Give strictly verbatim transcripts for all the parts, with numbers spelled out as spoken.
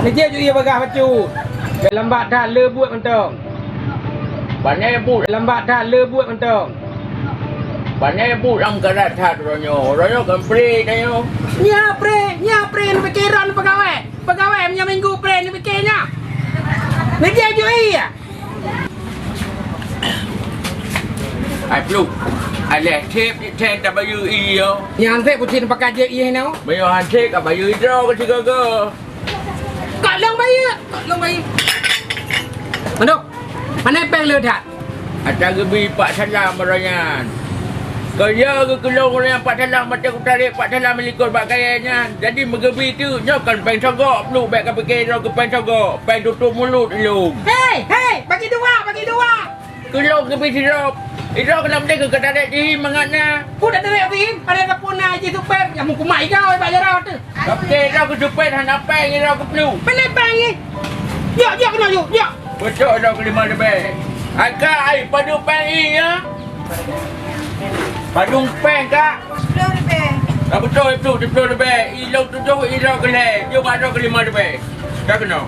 Neujép ju ie bagaih bacut. Bèk lambat that, le buet mantong. Pané buet lambat that, le buet mantong. Pané buet lam karat that uroe nyoe. Uroe nyoe kan pré tanyoe. Nyan pré, nyan pré, neupike droe peugawée. Peugawée meunyoe minggu pré neupike nyan. Neujép ju ie. Ai Pluek, alah sép jithen tabayeue ie nyoe. Nyan sép putih pakat jép ie nyoe. Meunyoe han sép ka bayeue droe keu sigoe-goe. Kok lôn bayeue, kok lôn bayeue. Mandum, pané péng le that. Ata geubi pat salam uroe nyan. Keu yö geukeulong ureueng pat salam, watèe kutarek pat salam likot bak kayèe nyan. Jadi meugeubi teuk, nyoe kon péng sogok, Pluek, bèk kapike droe keu péng sogok, péng tutup mulot ilôn. Hei, hei, bagi dua, bagi dua. Keulong geubi sidroe. Idroe keunan deh keu katarek jih mangat na. Ku tatarek jih, padahai sapeue na jih supet, nyang meukumat igau bak jaroe teuh. Oke, droe keu supet hana péng, droe keu Pluek. Peuleueh péng jih. Jok, jok keunoe, jok, jok. Beutôi droe keu limong ribèe. Hai Kak, ai, padum péng ie nyoe? Padum péng, Kak? Seploh ribèe. Ah, beutôi, Pluek, seploh ribèe. Ilôn tujoh, idroe keu lhèe. Jok bak droe keu limong ribèe. Ka keunoe.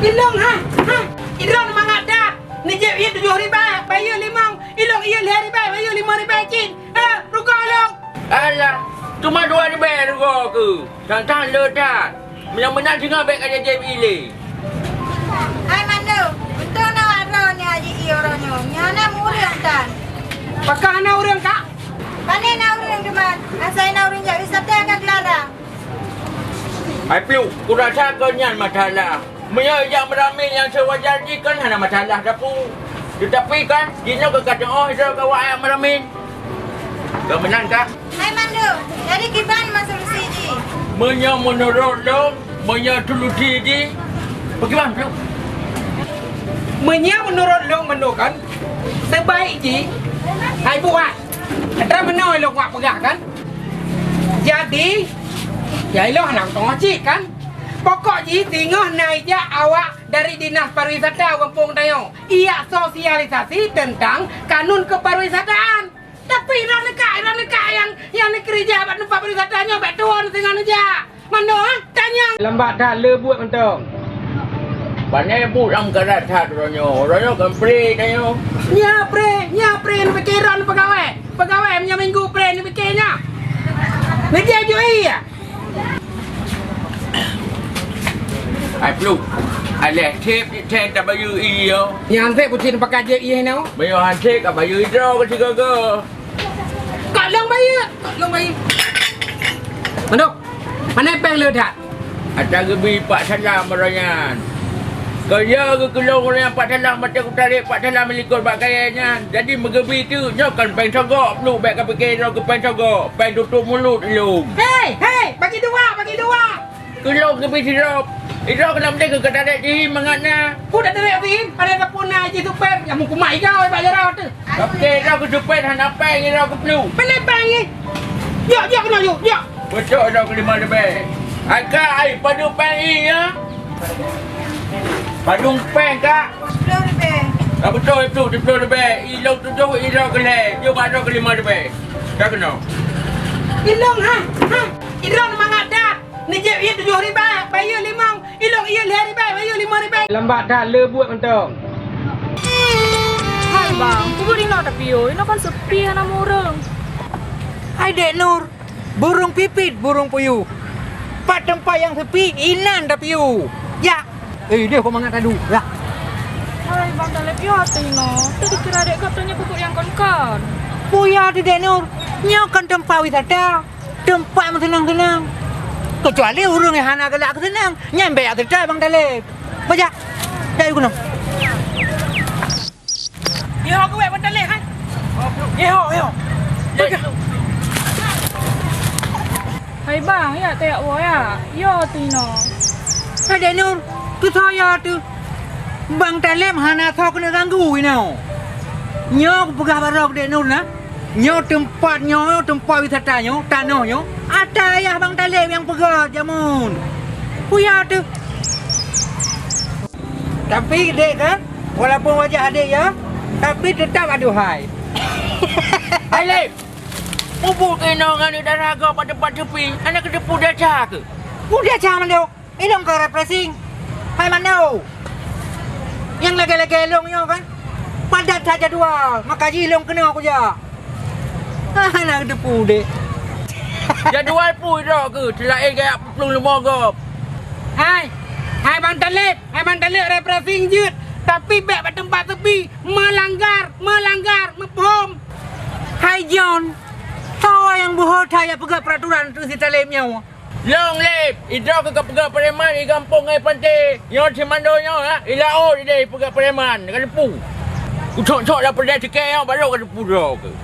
Ilôn, ha, ha. Idroe mangat that. Neujép ie tujoh ribèe, bayeue limong. Ilôn ie lhèe ribèe, bayeue limong ribèe cit. Eh, rugoe lôn. Alah, teuma dua ribèe rugoe keuh. Sang-sang le that. Meunyoe meunan singoh bèk kajép ie lé. Hai Mandum, beutôi na droeneuh aji ie uroe nyoe. Nyan na ureueng tan. Pakon hana ureueng, Kak? Pané na ureueng teuma. Asai na ureueng jak wisata ka dilarang. Hai Pluek, kurasa kon nyan masalah. Meunyoe jak meuramé nyang seuwajar jih kon hana masalah sapeue. Teutapi kan, jinoe ka kateu'oh droe keu awak jak meuramé. Kon meunan, Kak? Hai Mandum, jadi kiban ma solusi jih? Meunyoe meunurot lôn, meunyoe solusi jih, pakriban, Pluek? Meunyoe meunurot lôn meunoe kan, seubaik jih, hai buet. Atra meunoe lôn wak peugah kan. Jadi, ya iloh hana meuteungoh cit kan. Pokok jih singoh na ijak awak dari Dinas Pariwisata gampông tanyoe, ijak sosialisasi teuntang kanun keupariwisataan. Tapi droeneuh Kak, droeneuh Kak nyang, nyang neukeurija bak teumpat pariwisata nyoe bèk tuwö singoh neujak. Mandum, ha? Tanyong. Lambat that le buet mantong. Pané buet lam karat that uroe nyoe. Uroe nyoe kon pré tanyoe. Nyan pré, nyan pré, neupike droe peugawée. Peugawée meunyoe minggu pré neupike nyan. Neujép ju ie. Hai Pluek, alah sép jithen tabayeue ie nyoe. Nyan sép putih pakat jép ie nyoe. Meunyoe han sép ka bayeue droe keu sigoe-goe. Kok lôn bayeue, kok lôn bayeue. Mandum, pané péng le that. Ata geubi pat salam uroe nyan. Keu yö geukeulong ureueng pat salam, watèe kutarek pat salam likot bak kayèe nyan. Jadi meugeubi teuk, nyoe kon péng sogok, Pluek, bèk kapike droe keu péng sogok, péng tutup mulot ilôn. Hei, hei, bagi dua, bagi dua. Keulong geubi sidroe. Idroe keunan deh keu katarek jih mangat na. Ku tatarek jih, padahai sapeue na jih supet, nyang meukumat igau bak jaroe teuh. Oke, droe keu supet hana péng, droe keu Pluek. Peuleueh péng jih. Jok, jok keunoe, jok, jok. Beutôi droe keu limong ribèe. Hai Kak, ai, padum péng ie nyoe? Padum péng, Kak? Seploh ribèe. Ah, beutôi, Pluek, seploh ribèe. Ilôn tujoh, idroe keu lhèe. Jok bak droe keu limong ribèe. Ka keunoe. Ilôn, ha, ha. Idroe mangat that. Neujép ie tujoh ribèe, bayeue limong. Ilôn ie lhèe ribèe, bayeue limong ribèe. Lambat that le buet mantong. Hai bang, peue buet inoe tapiôh? Inoe kan sepi hana ureueng. Hai Dek Nur, burung pipit, burung puyuh. Pat teumpat nyang sepi, inan tapiôh. Jak. Eh, deh kok mangat tadu. Jak. Hai bang Taleb, yo ateueh inoe. Tadi kira dek kata nyoe pupuk nyang kon-kon. Peue yo ateueh Dek Nur? Nyoe kan teumpat wisata. Teumpat meuseunang-seunang. Keucuali ureueng nyang hana galak keu seunang, nyan bèk jak seutôt Bang Taleb. Bajak. Jak u keunoe. Yo, aku wèt Bang Taleb, hai. Yo, yo. Bajak. Hai bang, ya tayak woe ya. Yo tinoe. Hai Dek Nur, keu soe ya teuh? Bang Taleb hana soe keuneuk ganggu inoe. Nyoe kupeugah baroe keu Dek Nur na. Nyoe teumpat nyoe, teumpat wisata nyoe, tanoh nyoe, ata ayah Bang Taleb nyang peugöt jameun. Peue ya teuh. Tapi dek kan, walaupun wajah adek ya, tapi tetap aduhai. Hai Lem, mubuet keunoe ngon dara gob bak teumpat sepi, hana keuteupue desya keuh? Peue desya mandum? Ilong ka refreshing. Hai Mando. Nyang lagèe-lagèe ilong nyoe kan? Padat that jadual, maka jih ilong keunoe kujak. Ah, hana depu deh. Jadual peue droe keuh, teulaén gaya peuplueng leumo gob. Hai, hai Bang Taleb, hai Bang Taleb refreshing jeuet, tapi bèk bak teumpat sepi, melanggar, melanggar, muphom. Hai John, soe nyang beuhe that jak peugah peraturan keu si Taleb nyoe? Long lép, idroe keuh ka peugah preman i gampông ngon i panté. Nyoe si Mando nyoe, ha, i laôt idéh peugah preman, ka teupeu. Kucok-cok lam peudeh tikée nyoe, baru ka teupeu droe keuh.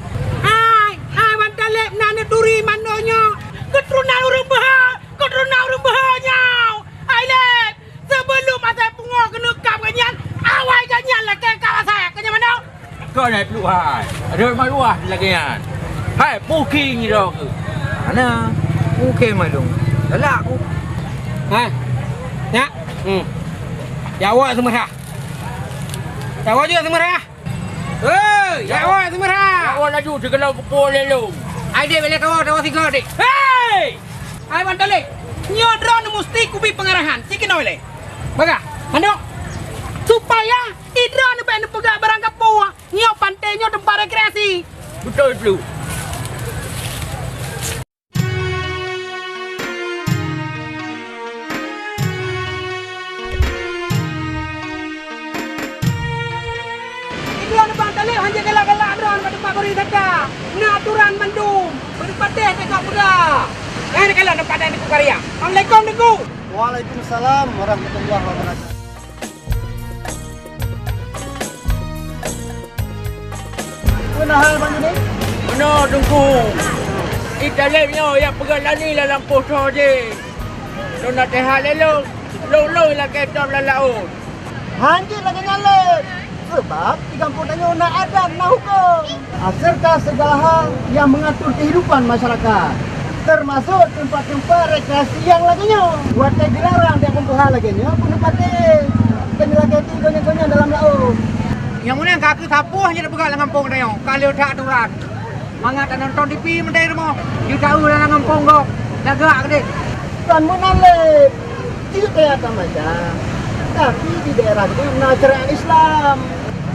Hai, hai, Wan Taleb na neuturi Mando nyoe. Keuturonan ureueng beuhe, keuturonan ureueng beuhe nyoe. Hai lép, seubeulom asai pungo keuneuk kab gobnyan, awai gobnyan lakée kab asai, ka nyan Mando. Kon hai pluek hai. Adoe maluah lagèe nyan. Hai, puking droe keuh. Hana. Puking malum. Galak ku. Hai. Nyak. Hmm. Jak woe seumeurah. Jak woe jeuet seumeurah. Hei, jak woe seumeurah. Jak woe laju sigohlom kupeue lé lôn. Ai dek, bèk lé kawoe, tawoe sigoe dek. Hei! Hai Wan Taleb, nyoe droeneuh musti kubi peungarahan. Cit keunoe lé. Bagah, Mando. Supaya droeneuh bèk neupeugah barang kapeue. Nyoe panté nyoe teumpat rekreasi. Beutôi, Plu. Droeneuh Bang Taleb hanjeuet galak-galak droeneuh bak teumpat pariwisata. Na aturan mandum. Beureupateh teuka peugah. Eh, neukalon teumpat dan Teungku Karya. Assalamualaikum, Teungku. Waalaikumsalam warahmatullahi wabarakatuh. Peue na hai, Bang Juni? Meunoe, Teungku. I Taleb nyoe jak peugöt lani lam lampôh soe jih. Lôn naseuhat lé lôn, lôn-lôn lakèe tom lam laôt. Hanjeuet lagèe nyan lé, seubab di gampông tanyoe na adat, na hukôm. Serta segala hal yang mengatur kehidupan masyarakat, termasuk tempat-tempat rekreasi yang lagèe nyoe. Watèe dilarang di gampông tuha lagèe nyoe, peue neupatéh? Keu neulakèe di gobnyan-gobnyan dalam laôt. Nyang meunan ka keuh sapeue nyang tapeugah lam gampông tanyoe, ka lheueh that aturan. Mangat tanonton T V meuntèe rumoh, jitaeu lam gampông gob, lagak keudéh. Kon meunan lé. Cit kaya tamacam, tapi di daerah nyoe na syariat Islam.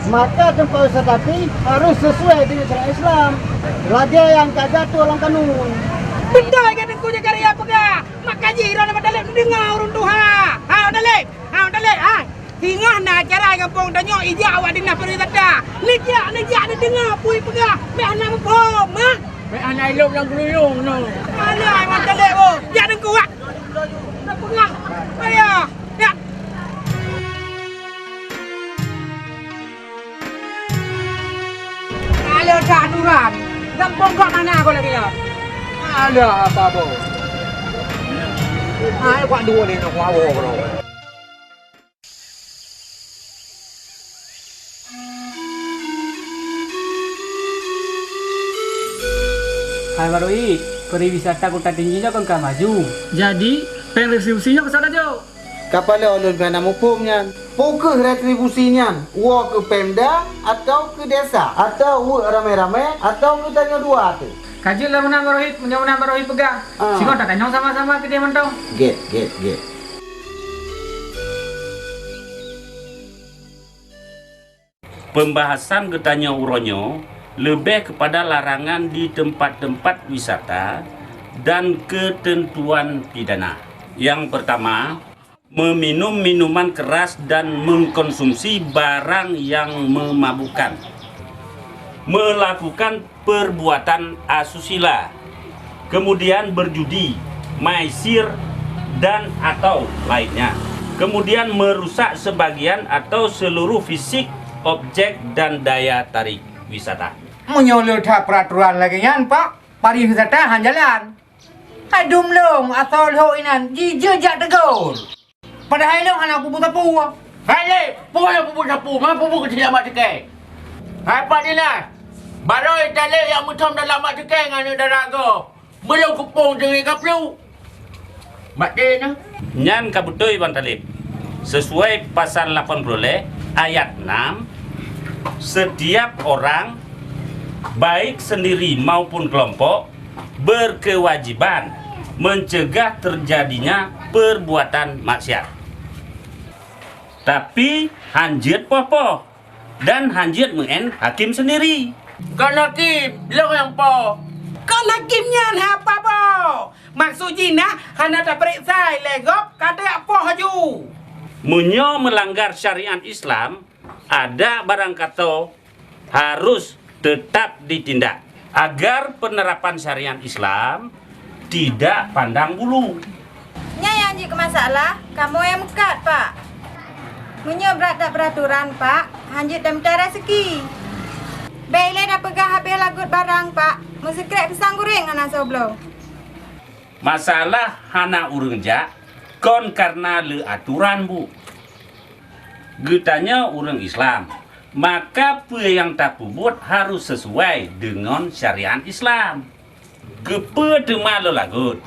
Maka teumpat wisata pih harôh sesuai dengan syariat Islam. Lagèe nyang ka geuatur lam kanun. Beutôi ka Teungku Zakaria peugah. Maka jih droeneuh Wan Taleb neudeungoe ureueng tuha. Ha, Wan Taleb. Ha, Wan Taleb. Ha. Singoh na acara gampông tanyoe ijak awak dinas pariwisata. Neujak, neujak neudeungoe peue peugah. Bèk hana muphom, ha? Bèk hana ilop lam keuluyueng nyoe. Alah, Wan Taleb, oh. Jak Teungku, wak. Nak peugah. Ayah. Dak. Kalau tak aturan, gampông kok mana aku lagi ya? Ada apa, Bo? Hai, kuat dua ni nak kuat, Bo. Hai Baroe, pariwisata Kota Tinggi nyoe kon ka maju. Jadi, péng retribusi nyoe keu soe tajok? Ka paléh ulôn pih hana muphom nyan. Peu kheueh retribusi nyan? Woe keu Pemda atawa keu desa? Atawa weuek ramé-ramé atawa keu tanyoe dua teuh? Ka jeuet lom meunan Baroe, meunyoe meunan Baroe peugah. Ah. Singoh tatanyong sama-sama keudeh mantong. Gét, gét, gét. Pembahasan geutanyoe uroe nyoe leubeh keupada larangan di teumpat-teumpat wisata dan keuteuntuan pidana. Nyang peurtama, meuminum minuman keuras dan meukonsumsi barang nyang meumabukkan. Meulakukan perbuatan asusila, kemudian berjudi, maisir, dan atau lainnya, kemudian merusak sebagian atau seluruh fisik objek dan daya tarik wisata. Meunyoe le that peuraturan lagèe nyan, Pak, pariwisata han jalan. Hai dum lôn, asoe lhok inan, jijeuet jak teugor. Padahai lôn hana peubuet sapeue. Hai lé, peue nyang peubuet sapeue? Ma peubuet keucil lam mak cukée? Hai Pak Dinas, baroe Taleb nyang meuthom dalam mak cukée ngon aneuk dara gob. Meulôn keupông teungoh ka pluek. Maté na. Nyan ka beutôi Bang Taleb. Sesuai pasal lapan puluh lhèe ayat enam, setiap orang, baik sendiri maupun kelompok, berkewajiban mencegah terjadinya perbuatan maksiat. Tapi hanjeuet poh-poh dan hanjeuet meu'en hakim sendiri. Kon hakim, lôn nyang poh. Kon hakim nyan hapa poh. Maksud jih na hana tapeuriksa ilée gob ka tajak poh laju. Meunyoe meulanggar syariat Islam, adak barang kato harus tetap ditindak agar penerapan syariat Islam tidak pandang bulu. Nyan nyang jeuet keu masalah, kamoe nyang meukat, Pak. Meunyoe brat that peuraturan, Pak, hanjeuet tamita raseuki. Bék ilée tapeugah habéh lagot barang, Pak. Meuseukrek pisang goreng hana soe bloe. Masalah hana ureuëng jak kon kareuna le atoran, Bu. Geutanyoe ureuëng Islam, maka peue nyang tapeubuet harôh sisuai deungon syariat Islam. Keupeue teuma lôn lagot?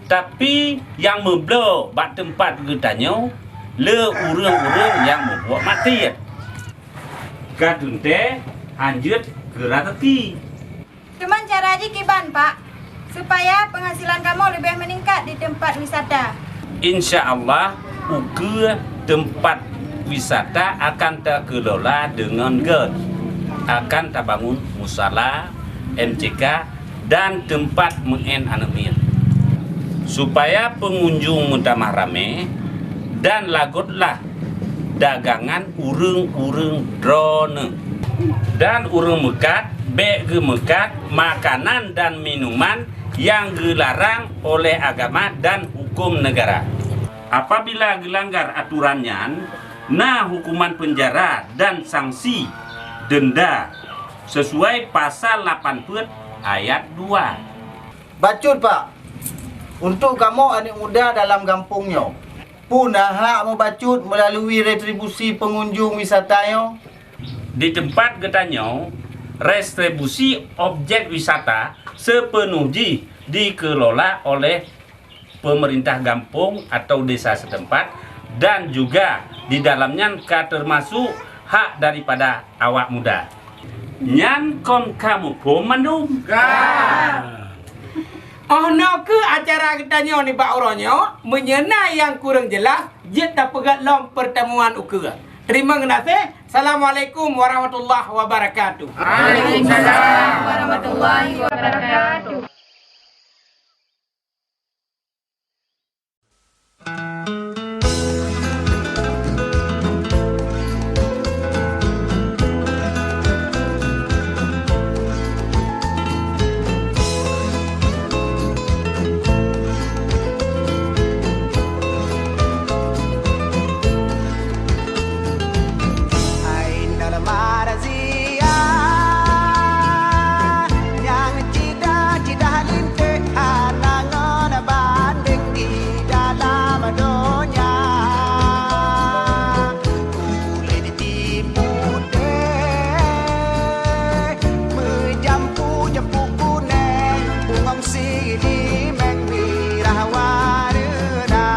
Tapi nyang meubloe bak teumpat geutanyoe le ureuëng-ureuëng nyang meubuet maksiet. Ka teuntée hanjeuet keu raseuki. Teuma cara jih kiban, Pak, supaya penghasilan kamoe leubeh meuningkat di teumpat wisata? Insya Allah, ukeue teumpat wisata akan takeulola deungon gét. Akan tabangun musala, M C K, dan teumpat meu'en aneuëk miet. Supaya peungunjung meutamah ramé dan lagotlah dagangan ureuëng-ureuëng droeneueh. Dan ureuëng meukat bék geumeukat makanan dan minuman nyang geularang oleh agama dan huköm neugara. Apabila geulanggar atoran nyan, na huköman peunjara dan sanksi deunda sisuai pasal lapan peuet ayat dua. Bacut, Pak. Untuk kamoe aneuëk muda dalam gampông nyoe, peue na hak meubacut meulalu retribusi peungunjung wisata nyoe? Di teumpat geutanyoe, retribusi objek wisata seupeunoh jih dikeulola oleh peumeurintah gampông atau desa seuteumpat dan juga di dalam nyan ka teumasok hak daripada awak muda. Nyan kon ka muphom mandum? Ka! Oh, noe kheueh acara geutanyoe nibak uroe nyoe. Meunyoe na nyang kureueng jeulaih, jeuet tapeugét lom peurtemuan ukeue. Teurimong geunaséh. Assalamualaikum warahmatullahi wabarakatuh. Waalaikumsalam warahmatullahi wabarakatuh. Hai naleueng marazia, nyang ceudah-ceudah linték hana ngon bandeng di dalam donya. Kulét jih putéh, meujampu-jampu kuneng, bungong silimeng mirah warna.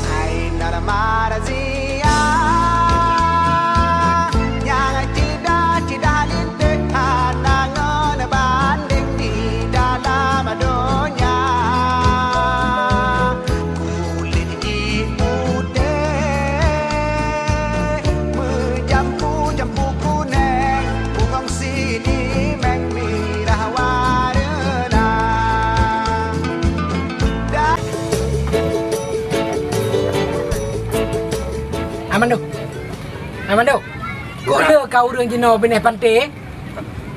Hai naleueng marazia, nyang ceudah-ceudah linték hana ngon bandeng di dalam donya. Kulét jih putéh, meujampu-jampu kuneng, bungong silimeng mirah warna. Dah. Amando. Amando. Kok le ka ureuëng jinoe binéh panté?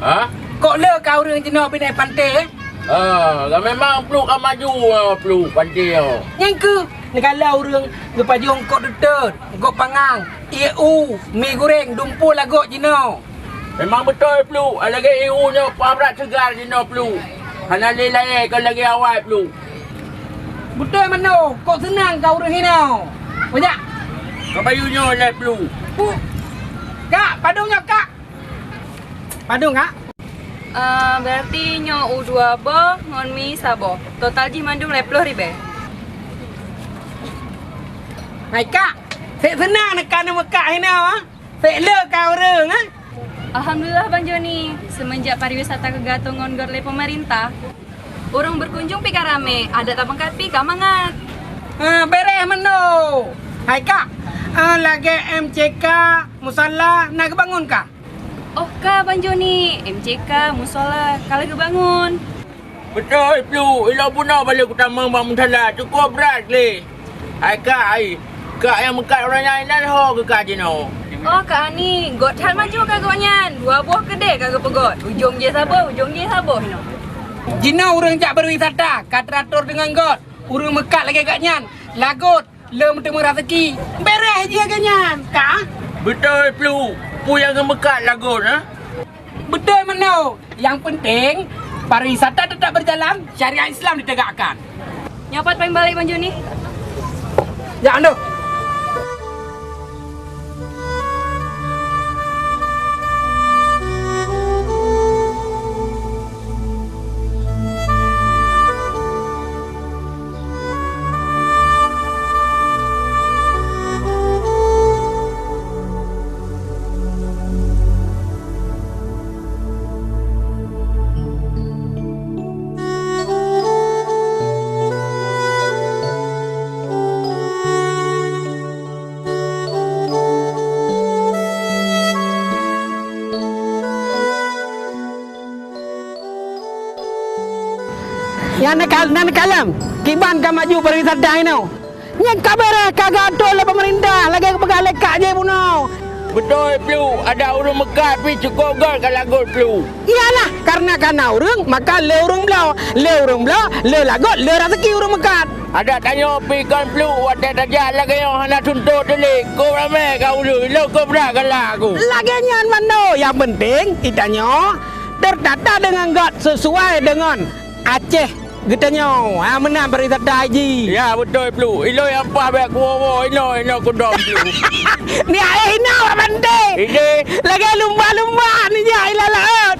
Ha? Kok le ka ureuëng jinoe binéh panté? Ah, lah memang Pluek ka maju, ah, Pluek panté, oh. Nyang keuh, neugala ureuëng geupajong kok teutot, gok pangang, ié u, mi goreng, dumpol agok jinoe. Memang beutôi, Pluek. Lagée ié u nyoe pah brat seugar jinoe, Pluek. Hana lé layée kon lagée awai, Pluek. Beutôi meunoe, kok seunang ka ureuëng hinoe. Banyak. Ka bayeue nyoe lé, Pluek. Pu. Kak, padum nyoe, Kak. Padum, Kak? Eh, berarti nyoe u dua boh ngon mi saboh. Total jih mandum lhée ploh ribée. Hai, Kak. Seb seunang neuka neumeukak hinoe, ah. Seb le ka ureuëng, ah. Alhamdulillah, Bang Joni. Seumeunjak pariwisata keugatong ngon gor lé peumeurintah, Ureuëng beukunjong pih ka ramé, adat tapeungkat pih ka mangat. Ah, beureh meunoe. Hai kak, ah, lagée M C K musala na geubangun kah? Oh ka, Bang Joni, M C K musala ka lheueh geubangun. Beutôi, Plu. Ilôn bunoe balek kutamong bak musala, cukôp brat lé. Hai kak, hai. Kak nyang meukat uroe nyan inan ho keu kak jinoe. Oh, Kak Ani, göt that maju ka gobnyan. Dua boh keudè ka geupeugöt. Ujong jih saboh, ujong jih saboh inoe. Jinoe ureuëng jak beuwisata ka teuatur deungon göt. Ureuëng meukat lagée gobnyan, lagot, le meuteumé raseuki. Beureh jih lagée nyan, kak? Beutôi, Plu. Peue nyang geumeukat lagot, ha? Beutôi meunoe. Nyang peunteng, pariwisata teutap beujalan, syariat Islam ditegakkan. Nyoe pat paih balek, Bang Joni. Jak, Ando. Nyan ka, nyan kalon, kiban ka maju pariwisata inoe. Nyan ka beureh ka geuatur lé peumeurintah lagée geupeugah lé kak jih bunoe. Beutôi, Plu, adak ureuëng meukat pih cukôp göt ka lagot, Plu. Iyalah, kareuna ka na ureuëng, maka le ureuëng bloe, le ureuëng bloe, le lagot, le raseuki ureuëng meukat. Adak tanyoe pih kon, Plu, watée tajak lagée nyoe hana tuntot teulik, kôp ramé ka ulée, ilôn kôp brat galak ku. Lagée nyan meunoe, nyang peunteng geutanyoe teutata deungon göt sisuai deungon Aceh geutanyoe, ha, meunan pariwisata jih. Ya, beutôi, Plu. Ilôn nyang paih bék kuwoe-woe inoe, inoe kudong, Plu. Ni aéh inoe, Abang Teh. Ideh. Lagée lumba-lumba ni jak ilalak.